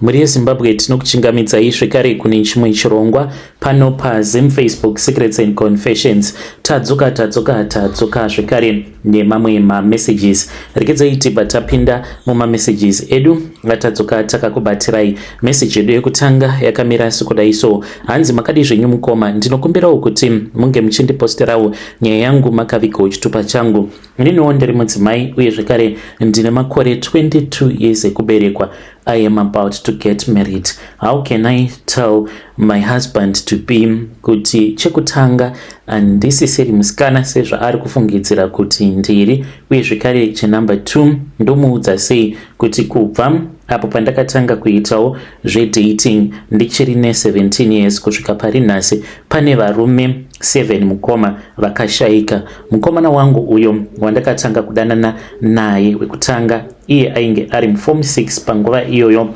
Mhuri yeZimbabwe, tinokuchingamidzai zvekare kune chimwe chirongwa pano paZim Facebook Secrets and Confessions. Tadzoka, tadzoka, tadzoka zvekare nemamwe mamessages. Rekedzai tibva tapinda mumamessages edu atadzoka takakubatirai. Message yedu yekutanga yakamira sekudai so. Hanzi, "Makadi zvenyu mukoma? Ndinokumbirawo kuti munge muchindiposterawo nyaya yangu makavigawo chitupa changu. Ininiwo ndiri mudzimai uye zvekare ndine makore 22 years ekuberekwa. I am about to get married. How can I tell my husband to be kuti chekutanga handisisiri musikana sezvaari kufungidzira kuti ndiri, uye zvekare chenumber 2, ndomuudza sei kuti kubva apo pandakatanga kuitawo zvedating ndichiri ne17 years kusvika pari nhasi, pane varume 7, mukoma, vakashayika? Mukomana wangu uyo wandakatanga kudanana naye wekutanga, iye ainge ari muform 6 panguva iyoyo,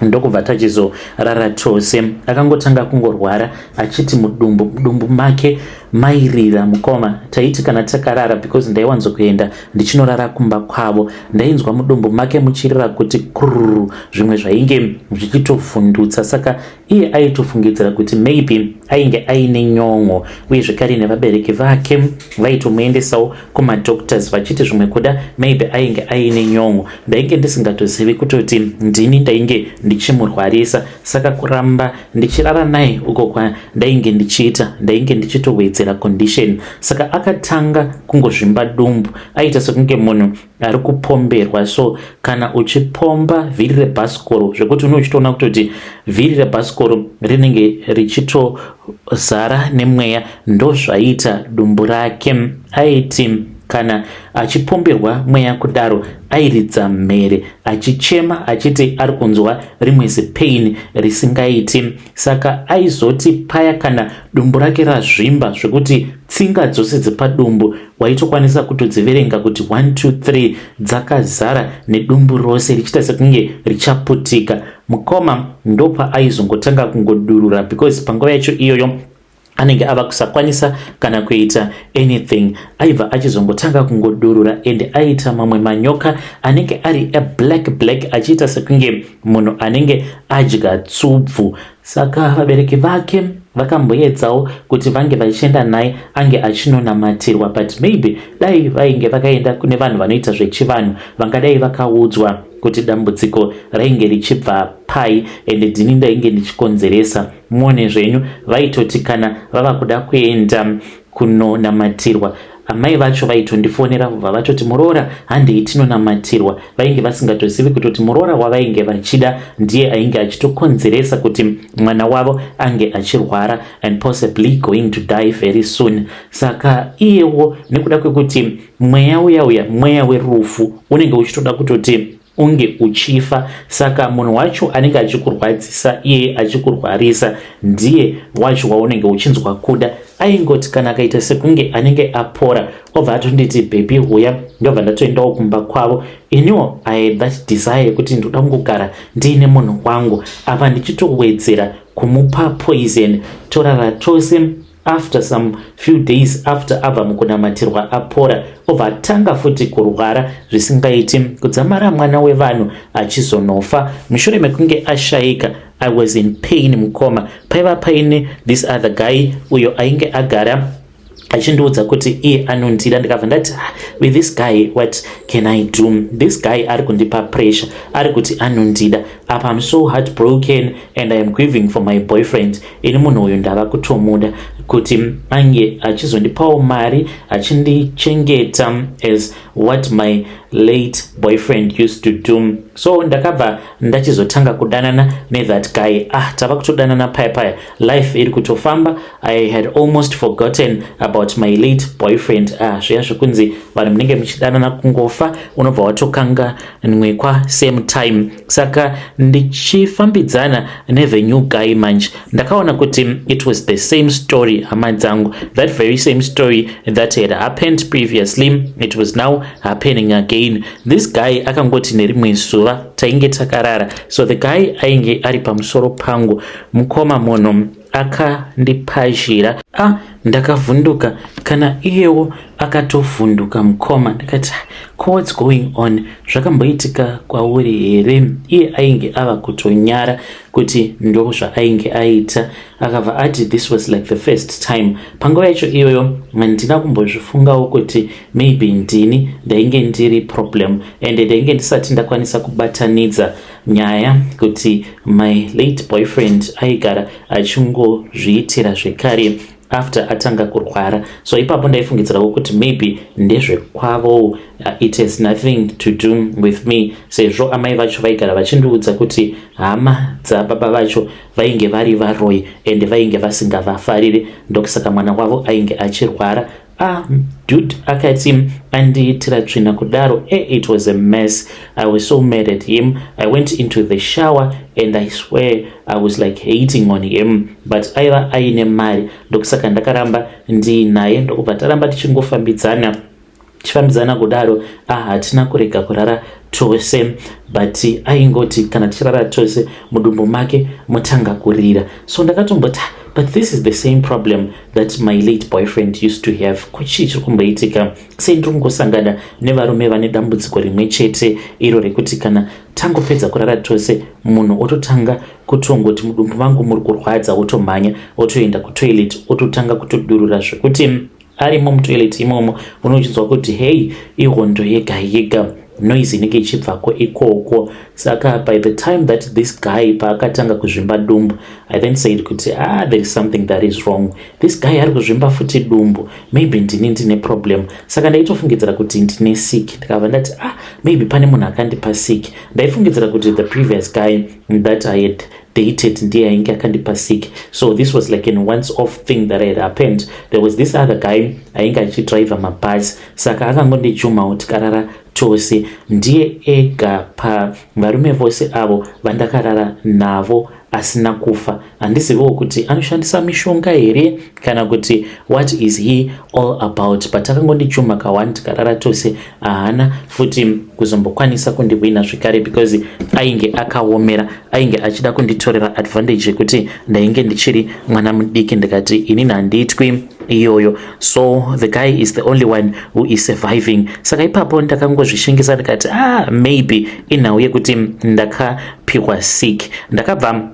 ndokubva tachizorara tose. Akangotanga kungorwara achiti mudumbu make mairira. Mukoma, taiti kana takarara, because ndaiwanzokuenda ndichinorara kumba kwavo, ndainzwa mudumbu make muchirira kuti kururu, zvimwe zvainge zvichitovhundutsa. Saka iye aitofungidzira kuti maybe ainge aine nyon'o, uye zvekare nevabereki vake vaitomuendesawo kumadoctors vachiti zvimwe kuda maybe ainge aine nyon'o. Ndainge ndisingatozivi kutoti ndini ndainge ndichimurwarisa. Saka kuramba ndichirara naye uko kwandainge ndichiita, ndainge ndichitowedzera condition. Saka akatanga kungozvimba dumbu, aita sekunge munhu ari kupomberwa. So kana uchipomba vhiri rebhasikoro, zvekuti une uchitoona kutoti vhiri rebhasikoro rinenge richitozara nemweya, ndozvaita dumbu rake. Aiti kana achipomberwa mweya kudaro, airidza mhere achichema achiti ari kunzwa rimwe zipain risingaiti. Saka aizoti paya kana dumbu rake razvimba zvekuti tsinga dzose dzepadumbu waitokwanisa kutodziverenga kuti 1 2 3, dzakazara nedumbu rose richiita sekunge richaputika, mukoma, ndopaaizongotanga kungodurura, because panguva yacho iyoyo anenge ava kusakwanisa kana kuita anything. Aibva achizongotanga kungodurura, ende aita mamwe manyoka anenge ari eblack black, achiita sekunge munhu anenge adya tsubvu. Saka vabereki vake vakamboedzawo kuti vange vachienda naye ange achinonamatirwa, but maybe dai vainge vakaenda kune vanhu vanoita zvechivanhu, vangadai vakaudzwa kuti dambudziko rainge richibva pai, ende ndini ndainge ndichikonzeresa. Muone zvenyu, vaitoti kana vava kuda kuenda kunonamatirwa, amai vacho vaitondifonera kubva vatoti, "Muroora, handei tinonamatirwa." Vainge vasingatozivi kutoti muroora wavainge vachida ndiye ainge achitokonzeresa kuti mwana wavo ange achirwara and possibly going to die very soon. Saka iyewo, nekuda kwekuti mweya uya uya, mweya werufu, unenge uchitoda kutoti unge uchifa, saka munhu wacho anenge achikurwadzisa, iye achikurwarisa, ndiye wacho waunenge uchinzwa kuda. Aingoti kana akaita sekunge anenge apora, obva atonditi, "Baby, huya." Ndobva ndatoendawo kumba kwavo. Iniwo I had that desire yekuti ndoda kungogara ndiine munhu wangu, apa ndichitowedzera kumupa poison. Torara tose. After some few days, after abva mukunamatirwa apora, obva atanga futi kurwara zvisingaiti, kudzamara mwana wevanhu achizonofa. Mushure mekunge ashayika, I was in pain, mukoma. Paiva paine this other guy uyo ainge agara achindiudza kuti iye anondida. Ndikabva ndati, "Ah, with this guy, what can I do? This guy ari kundipa pressure, ari kuti anondida. Apa I'm so heartbroken and I am grieving for my boyfriend. Ini munhu uyu ndava kutomuda kuti ange achizondipawo mari, achindichengeta as what my late boyfriend used to do." So ndakabva ndachizotanga kudanana nethat guy. Ah, tava kutodanana paya paya, life iri kutofamba. I had almost forgotten about my late boyfriend. Ah, zviya zvekunzi vanhu munenge muchidanana, kungofa unobva watokanganwekwa same time. Saka ndichifambidzana nethe new guy manje, ndakaona kuti it was the same story, hama dzangu. That very same story that had happened previously, it was now happening again. This guy akangoti nerimwe zuva tainge takarara, so the guy ainge ari pamusoro pangu, mukoma, munhu akandipazhira. Ah, ndakavhunduka. Kana iyewo Akatovhunduka mukoma. Ndikati, "Ko what's going on? Zvakamboitika kwauri here?" Iye ainge ava kutonyara kuti ndo zvaainge aita. Akabva ati this was like the first time. Panguva yacho iyoyo handina kumbozvifungawo kuti maybe ndini ndainge ndiri problem, and ndainge ndisati ndakwanisa kubatanidza nyaya kuti my late boyfriend aigara achingozviitira zvekare after atanga kurwara. So ipapo ndaifungidzirawo kuti maybe ndezvekwavo, it has nothing to do with me, sezvo amai vacho vaigara vachindiudza kuti hama dzababa vacho vainge vari varoi and vainge vasingavafariri, ndokusaka mwana wavo ainge achirwara. Ah, dude akati andiitira tsvina kudaro, it was a mess. I was so mad at him. I went into the shower and I swear I was like hating on him, but aiva aine mari, ndokusaka ndakaramba ndiinaye. Ndokubva taramba tichingofambidzana, tichifambidzana kudaro. Ah, hatina kurega kurara tose, but aingoti kana tichirara tose mudumbu make mutanga kurira. So ndakatomboti, "But this is the same problem that my late boyfriend used to have. Kuchii chiri kumboitika? Sei ndiri kungosangana nevarume vane dambudziko rimwe chete iro rekuti kana tangopedza kurara tose, munhu ototanga kutongoti mudumbu mangu muri kurwadza, otomhanya otoenda kutoilet, ototanga kutodurura zvekuti arimo mutoilet imomo unochinzwa kuti hei, ihondo yega yega, noise inenge ichibvako ikoko?" Saka by the time that this guy paakatanga kuzvimba dumbu, I then said kuti, "Ah, there is something that is wrong. This guy ari kuzvimba futi dumbu. Maybe ndini ndine problem." Saka ndaitofungidzira kuti ndine sick. Ndikabva ndati, "Ah, maybe pane munhu akandipa sick." Ndaifungidzira kuti the previous guy that I had dated ndiye ainge akandipa sick. So this was like an once off thing that had happened. There was this other guy ainge achidriva mabhasi, saka akangondijumawo tikarara tose. Ndiye ega pavarume vose avo vandakarara navo asina kufa. Handiziviwo kuti anoshandisa mishonga here kana kuti what is he all about, but akangondijuma ka1 tikarara tose. Haana futi kuzombokwanisa kundihwina zvekare because ainge akaomera, ainge achida kunditorera advantage yekuti ndainge ndichiri mwana mudiki. Ndikati inini handiitwi iyoyo. So the guy is the only one who is surviving. Saka ipapo ndakangozvishingisa ndikati, "Ah, maybe inhau yekuti ndakapiwa sick." Ndakabva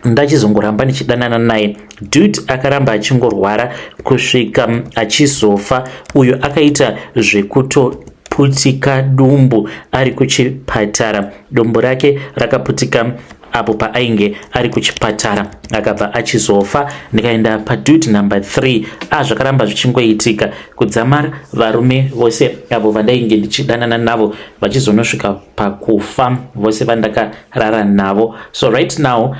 ndachizongoramba ndichidanana naye. Dude akaramba achingorwara kusvika achizofa. Uyo akaita zvekutoputika dumbu ari kuchipatara. Dumbu rake rakaputika apo paainge ari kuchipatara, akabva achizofa. Ndikaenda padude number 3. A, zvakaramba zvichingoitika kudzamara varume vose avo vandainge ndichidanana navo vachizonosvika pakufa, vose vandakarara navo. So right now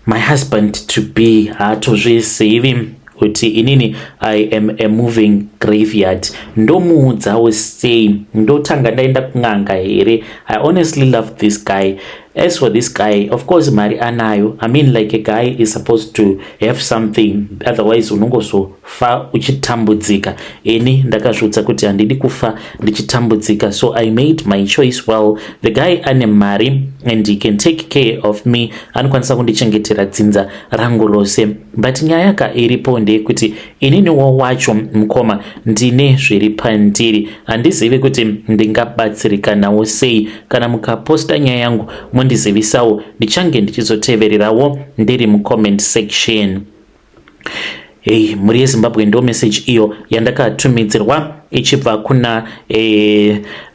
my husband to be haatozvizivi kuti inini I am a moving graveyard. Ndomuudzawo sei? Ndotanga ndaenda kun'anga here? I honestly love this guy. As for this guy, of course mari anayo. I mean, like, a guy is supposed to have something, otherwise unongozofa uchitambudzika. Ini ndakazviudza kuti handidi kufa ndichitambudzika, so I made my choice well. The guy ane mari and he can take care of me, anokwanisa kundichengetera dzinza rangu rose. But nyaya ka iripo ndeyekuti ininiwo wacho, mukoma, ndine zviri pandiri. Handizivi kuti ndingabatsirikanawo sei. Kana mukaposta nyaya yangu, mundizivisawo, ndichange ndichizotevererawo ndiri mucomment section. Hei, mhuri yeZimbabwe, ndo message iyo yandakatumidzirwa ichibva kuna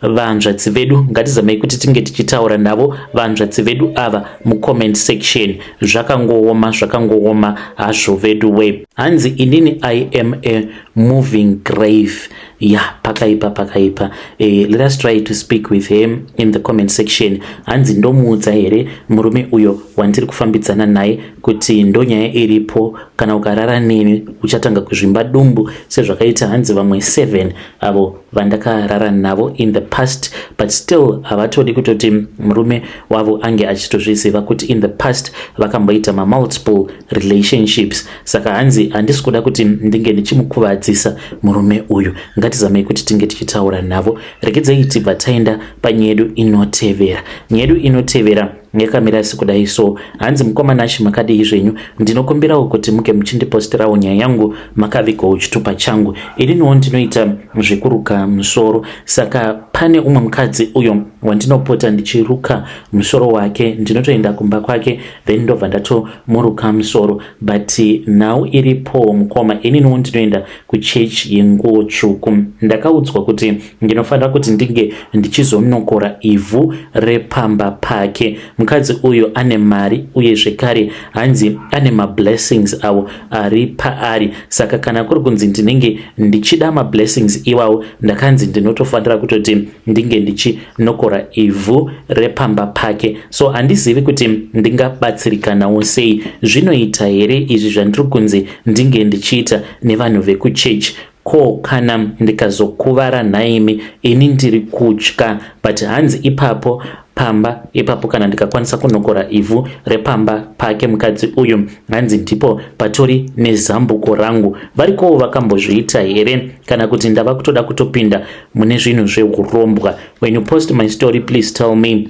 vanzvadzi vedu. Ngatizamei kuti tinge tichitaura navo vanzvadzi vedu ava mucomment section. Zvakangooma, zvakangooma hazvo vedu we. Hanzi inini I am a moving grave. Ya, pakaipa, pakaipa. Let us try to speak with him in the comment section. Hanzi ndomuudza here murume uyo wandiri kufambidzana naye kuti ndonyaya iripo, kana ukarara neni uchatanga kuzvimba dumbu sezvakaita hanzi vamwe 7 avo? Vandakarara navo in the past, but still havatodi kutoti murume wavo ange achitozviziva kuti in the past vakamboita mamultiple relationships. Saka hanzi handisi kuda kuti ndinge ndichimukuvadzisa murume uyu. Ngatizamei kuti tinge tichitaura navo. Regedzei tibva taenda panyaya yedu inotevera. Nyaya yedu inotevera yakamira sekudai. So hanzi, "Mukoma Nashi, makadii zvenyu? Ndinokumbirawo kuti muke muchindipostirawo nyaya yangu makavigawo chitupa changu. Ininiwo ndinoita zvekuruka musoro, saka pane umwe mukadzi uyo wandinopota ndichiruka musoro wake. Ndinotoenda kumba kwake, then ndobva ndatomuruka musoro. But nhau iripo, mukoma, ininiwo ndinoenda kuchechi yenguo tsvuku. Ndakaudzwa kuti ndinofanira kuti ndinge ndichizonokora ivhu repamba pake. Mukadzi uyu ane mari, uye zvekare hanzi ane mablessings avo ari paari. Saka kana kuri kunzi ndinenge ndichida mablessings iwawo, ndakanzi ndinotofanira kutoti ndinge ndichinokora ivhu repamba pake. So handizivi kuti ndingabatsirikanawo sei. Zvinoita here izvi zvandiri kunzi ndinge ndichiita nevanhu vekuchechi? Ko kana ndikazokuvara nhaimi? Ini ndiri kutya." But hanzi ipapo pamba ipapo, kana ndikakwanisa kunokora ivhu repamba pake mukadzi uyu, hanzi ndipo patori nezambuko rangu. Varikowo vakambozviita here, kana kuti ndava kutoda kutopinda mune zvinhu zveurombwa? When you post my story, please tell me.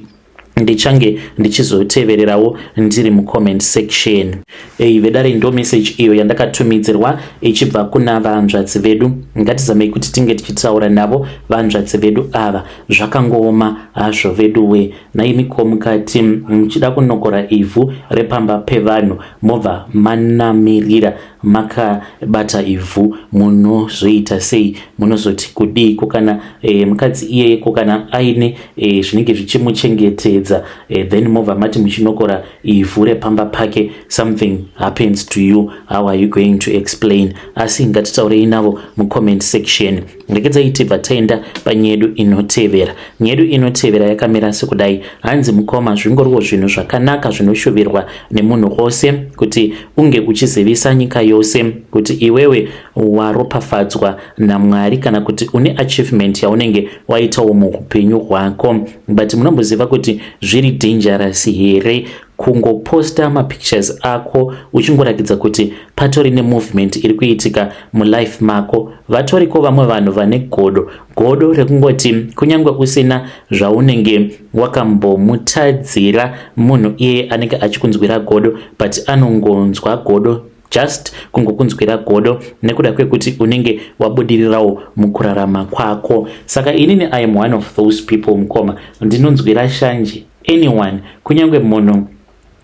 Ndichange ndichizotevererawo ndiri mucomment section." Ei vedare, ndo message iyo yandakatumidzirwa ichibva kuna vanzvadzi vedu. Ngatizamei kuti tinge tichitaura navo vanzvadzi vedu ava. Zvakangooma hazvo veduwe. Naimiko, mukati muchida kunokora ivhu repamba pevanhu, mobva manamirira makabata ivhu, munozoita sei? Munozoti kudii? Kana mukadzi iyeye, ko kana aine zvinenge zvichimuchengetedza, then mobva mati muchinokora ivhu repamba pake, something happens to you, how are you going to explain? Asi ngatitaurei navo mucomment section. Regedzai tibva taenda panyaya yedu inotevera. Nyaya yedu inotevera yakamira sekudai. Hanzi, "Mukoma, zvingoriwo zvinhu zvakanaka zvinoshuvirwa nemunhu wose kuti unge uchizivisa nyika yose kuti iwewe waropafadzwa naMwari, kana kuti une achievement yaunenge waitawo muupenyu hwako. But munomboziva kuti zviri dangerous here kungoposta mapictures ako uchingoratidza kuti patori nemovement iri kuitika mulife mako? Vatoriko vamwe vanhu vane godo, godo rekungoti kunyange usina zvaunenge wakambomutadzira munhu iyeye, anenge achikunzwira godo, but anongonzwa godo, just kungokunzwira godo nekuda kwekuti unenge wabudirirawo mukurarama kwako. Saka inini I am one of those people, mukoma. Ndinonzwira shanje anyone, kunyange munhu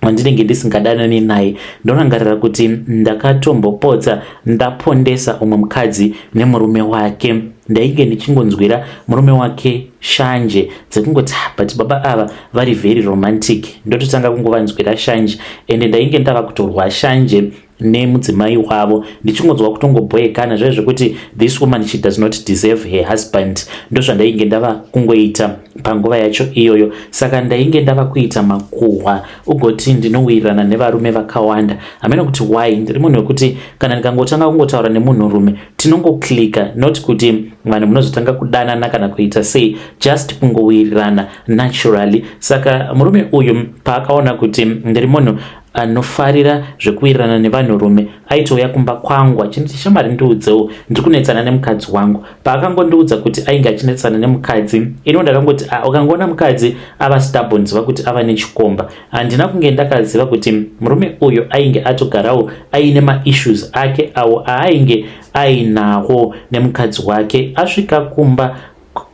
wandinenge ndisingadanani naye. Ndorangarira kuti ndakatombopotsa ndapondesa umwe mukadzi nemurume wake. Ndainge ndichingonzwira murume wake shanje dzekungoti, ah, but baba ava vari very romantic. Ndototanga kungovanzwira shanje, ende ndainge ndava kutorwa shanje nemudzimai wavo, ndichingonzwa kutongobhoekana zvaivo zvekuti this woman, she does not deserve her husband. Ndozvandainge ndava kungoita panguva yacho iyoyo. Saka ndainge ndava kuita makuhwa, ugoti ndinowirirana nevarume vakawanda. Hameno kuti why. Ndiri munhu wekuti kana ndikangotanga kungotaura nemunhurume, tinongoclicka, not kuti vanhu munozotanga kudanana kana kuita sei, just kungowirirana naturally. Saka murume uyu paakaona kuti ndiri munhu anofarira zvekuwirirana nevanhurume, aitouya kumba kwangu achinditi, 'Shamwari, ndiudzewo, ndiri kunetsana nemukadzi wangu.' Paakangondiudza kuti ainge achinetsana nemukadzi, ino ndakangoti, 'Ah, ukangoona mukadzi ava stubborn, ziva kuti ava nechikomba.' Handina kunge ndakaziva kuti murume uyu ainge atogarawo aine maissues ake awo aainge ainawo nemukadzi wake. Asvika kumba,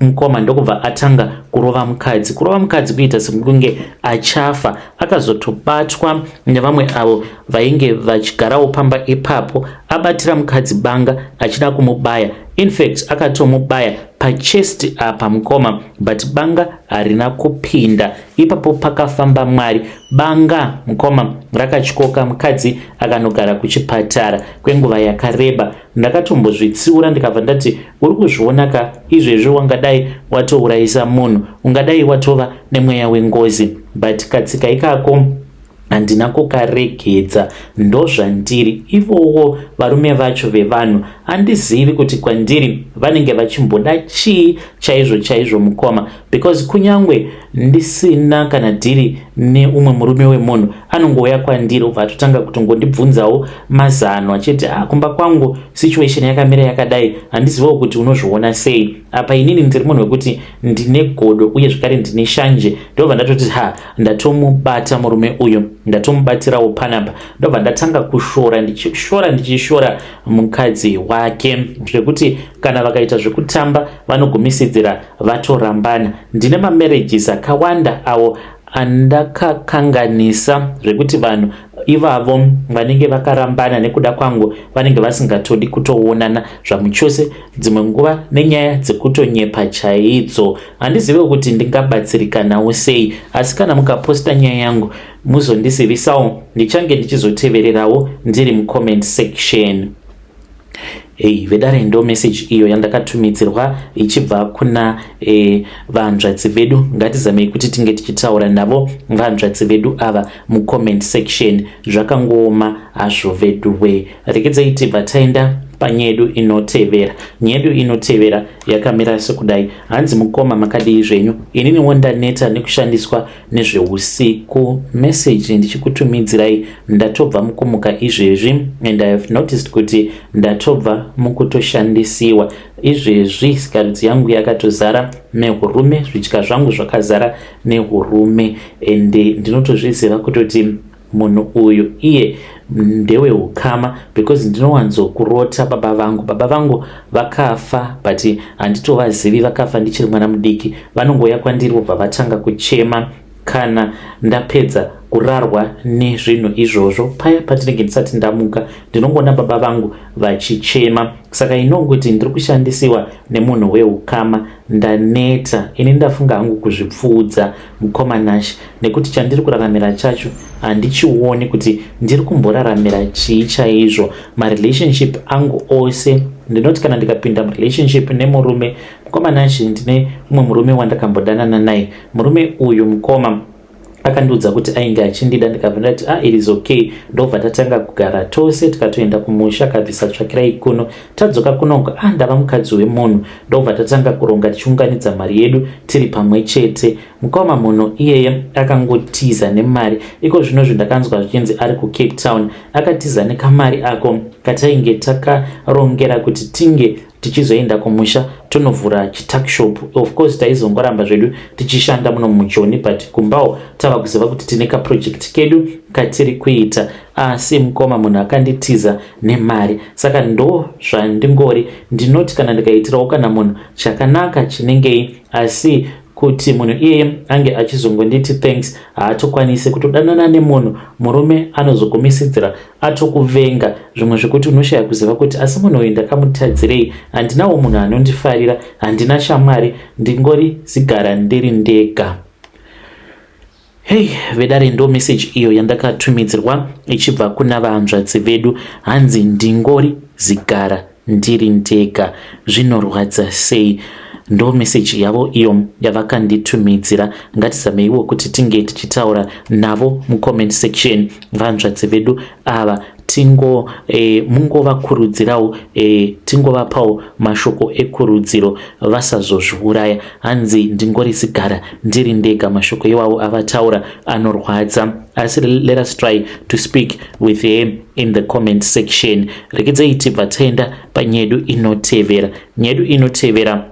mukoma, ndokubva atanga kurova mukadzi, kurova mukadzi kuita sekunge achafa. Akazotobatwa nevamwe avo vainge vachigarawo pamba ipapo, abatira mukadzi banga achida kumubaya. In fact, akatomubaya pachest apa, mukoma, but banga harina kupinda. Ipapo pakafamba Mwari. Banga, mukoma, rakatyoka. Mukadzi akanogara kuchipatara kwenguva yakareba. Ndakatombozvitsiura, ndikabva ndati, 'Uri kuzviona ka, izvezvi wangadai watourayisa munhu, ungadai watova nemweya wengozi.' But katsika ikako Handina kukaregedza, ndozvandiri. Ivowo varume vacho vevanhu handizivi kuti kwandiri vanenge vachimboda chii chaizvo chaizvo, mukoma, because kunyange ndisina kana dhiri neumwe murume wemunhu, anongouya kwandiri obva atotanga kutongondibvunzawo mazano achiti, "Ah, kumba kwangu situation yakamira yakadai, handizivawo kuti unozviona sei." Apa inini ndiri munhu wekuti ndine godo uye zvekare ndine shanje. Ndobva ndatoti, "Ha, ndatomubata murume uyu, ndatomubatirawo panapa." Ndobva ndatanga kushora, ndichishora, ndichishora mukadzi wake, zvekuti kana vakaita zvekutamba vanogumisidzira vatorambana. Ndine mamarriages akawanda awo andakakanganisa, zvekuti vanhu ivavo vanenge vakarambana nekuda kwangu vanenge vasingatodi kutoonana zvamuchose, dzimwe nguva nenyaya dzekutonyepa chaidzo. Handizive kuti ndingabatsirikanawo sei, asi kana mukaposta nyaya yangu muzondizivisawo, ndichange ndichizotevererawo ndiri mucomment section. Ei vedare, ndo message iyo yandakatumidzirwa ichibva kuna vanzvadzi vedu. Ngatizamei kuti tinge tichitaura navo vanzvadzi vedu ava mucomment section. Zvakangooma hazvo vedu we. Rekedzai tibva taenda panyedu inotevera. Nyedu inotevera yakamira sekudai. Hanzi, "Mukoma, makadii zvenyu? Ininiwo ndaneta nekushandiswa nezveusiku. Message ndichikutumidzirai ndatobva mukumuka izvezvi and I have noticed kuti ndatobva mukutoshandisiwa izvezvi. Sikarudzi yangu yakatozara nehurume, zvidya zvangu zvakazara nehurume, ende ndinotozviziva kutoti munhu uyu iye ndeweukama because ndinowanzokurota baba vangu. Baba vangu vakafa, but handitovazivi, vakafa ndichiri mwana mudiki. Vanongouya kwandiri vobva vatanga kuchema kana ndapedza kurarwa nezvinhu izvozvo. Paya patinenge ndisati ndamuka, ndinongoona baba vangu vachichema. Saka inongoti ndiri kushandisiwa nemunhu weukama. Ndaneta ini, ndafunga hangu kuzvipfuudza, mukoma Nash, nekuti chandiri kuraramira chacho handichioni kuti ndiri kumboraramira chii chaizvo. Marelationship angu ose, ndinoti kana ndikapinda murelationship nemurume, mukoma Nash, ndine mumwe murume wandakambodanana naye. Murume uyu, mukoma, akandiudza kuti ainge achindida. Ndikabva ndati, 'Ah, it is okay.' Ndobva tatanga kugara tose, tikatoenda kumusha, akabvisa tsvakirai kuno. Tadzoka kunoko, ah, ndava mukadzi wemunhu. Ndobva tatanga kuronga, tichiunganidza mari yedu tiri pamwe chete. Mukoma, munhu iyeye akangotiza nemari. Iko zvinozvi ndakanzwa zvichinzi ari kuCape Town. Akatiza nekamari ako katainge takarongera kuti tinge tichizoenda kumusha tonovhura chituckshop. Of course taizongoramba zvedu tichishanda muno mujoni, but kumbawo tava kuziva kuti tine kaproject kedu katiri kuita. Asi mukoma, munhu akanditiza nemari. Saka ndo zvandingori, ndinoti kana ndikaitirawo kana munhu chakanaka chinengei, asi kuti munhu iyeye ange achizongonditi thanks, haatokwanisi kutodanana nemunhu. Murume anozogumisidzira atokuvenga, zvimwe zvekuti unoshaya kuziva kuti asi munhu uyu ndakamutadzirei. Handinawo munhu anondifarira, handina shamwari, ndingori zigara ndiri ndega." Hei vedare, ndo message iyo yandakatumidzirwa ichibva kuna vanzvadzi vedu. Hanzi, "Ndingori zigara ndiri ndega." Zvinorwadza sei! Ndo meseji yavo iyo yavakanditumidzira. Ngatizameiwo kuti tinge tichitaura navo mucomment section, vanzvadzi vedu ava, tingo mungovakurudzirawo, tingovapawo mashoko ekurudziro vasazozviuraya. Hanzi, "Ndingori zigara ndiri ndega." Mashoko iwawo avataura anorwadza, asi let us try to speak with him in the comment section. Rekedzai tibva taenda panyedu inotevera. Nyedu inotevera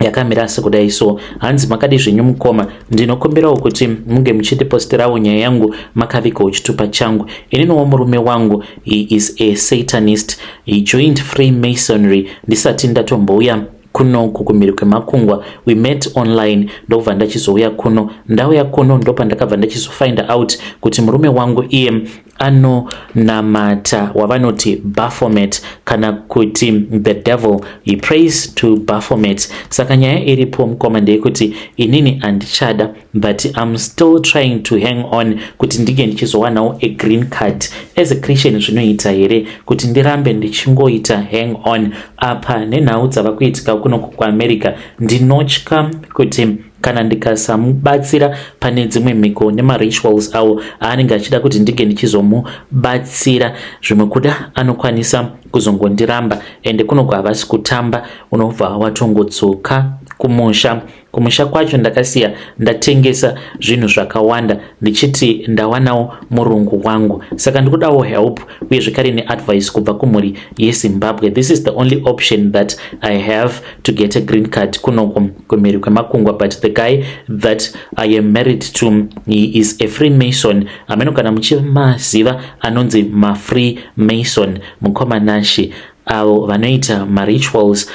yakamira sekudai so. Hanzi, "Makadi zvenyu mukoma? Ndinokumbirawo kuti munge muchindiposterawo nyaya yangu makavigawo chitupa changu. Ininiwo murume wangu, he is a satanist. He joined Freemasonry ndisati ndatombouya kunoku kumhiri kwemakungwa. We met online, ndobva ndachizouya kuno. Ndauya kuno ndopandakabva ndachizofind out kuti murume wangu iye anonamata wavanoti Baphomet, kana kuti the devil. He prays to Baphomet. Saka nyaya iripo, mukoma, ndeyekuti inini handichada, but I'm still trying to hang on kuti ndinge ndichizowanawo a green card. As a Christian, zvinoita here kuti ndirambe ndichingoita hang on? Apa nenhau dzava kuitika kunoku kuAmerica, ndinotya kuti Kana ndikasamubatsira pane dzimwe mhiko nemarituals awo aanenge achida kuti ndinge ndichizomubatsira, zvimwe kuda anokwanisa kuzongondiramba. Ende kunogwa havasi kutamba, unobva watongodzoka kumusha. Kumusha kwacho ndakasiya ndatengesa zvinhu zvakawanda ndichiti ndawanawo murungu wangu. Saka ndikudawo help uye zvekare neadvice kubva kumhuri yeZimbabwe. This is the only option that I have to get a green card kunoko kumhiri kwemakungwa, but the guy that I am married to, he is a free mason. Hameno kana muchimaziva anonzi mafree mason, mukomanashi, avo vanoita marituals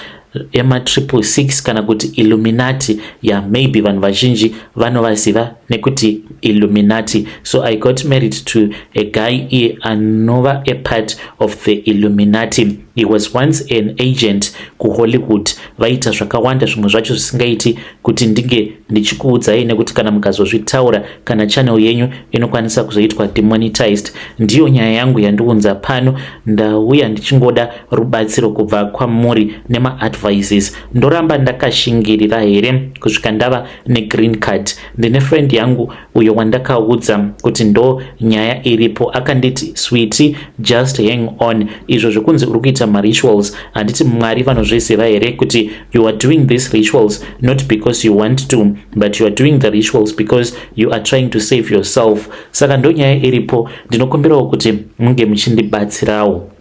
ema666 kana kuti Illuminati. Ya, maybe vanhu vazhinji vanovaziva nekuti Illuminati. So I got married to a guy iye anova a part of the Illuminati. He was once an agent kuHollywood. Vaita zvakawanda, zvimwe zvacho zvisingaiti kuti ndinge ndichikuudzai, nekuti kana mukazozvitaura, kana channel yenyu inokwanisa kuzoitwa demonetized. Ndiyo nyaya yangu yandiunza pano. Ndauya ndichingoda rubatsiro kubva kwamuri nemaadvices. Ndoramba ndakashingirira here kusvika ndava negreen card? Ndine friend yangu uyo wandakaudza kuti ndo nyaya iripo. Akanditi, "Sweetie, just hang on. Izvo zvekunzi uri kuita marituals, handiti Mwari vanozviziva here kuti you are doing these rituals not because you want to, but you are doing the rituals because you are trying to save yourself?" Saka ndo nyaya iripo. Ndinokumbirawo kuti munge muchindibatsirawo.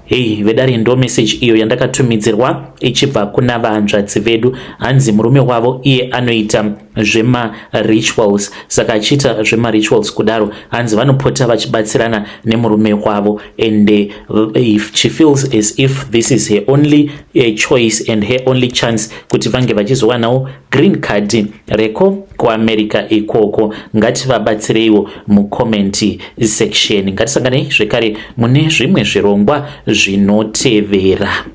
Hei vedare, ndo message iyo yandakatumidzirwa ichibva kuna vahanzvadzi vedu. Hanzi murume wavo iye anoita zvemarituals. Saka achiita zvemarituals kudaro, hanzi vanopota vachibatsirana nemurume wavo, and if she feels as if this is her only choice and her only chance kuti vange vachizowanawo green card reko kuAmerica ikoko. Ngativabatsireiwo mucomment section. Ngatisanganei zvekare mune zvimwe zvirongwa zvinotevera.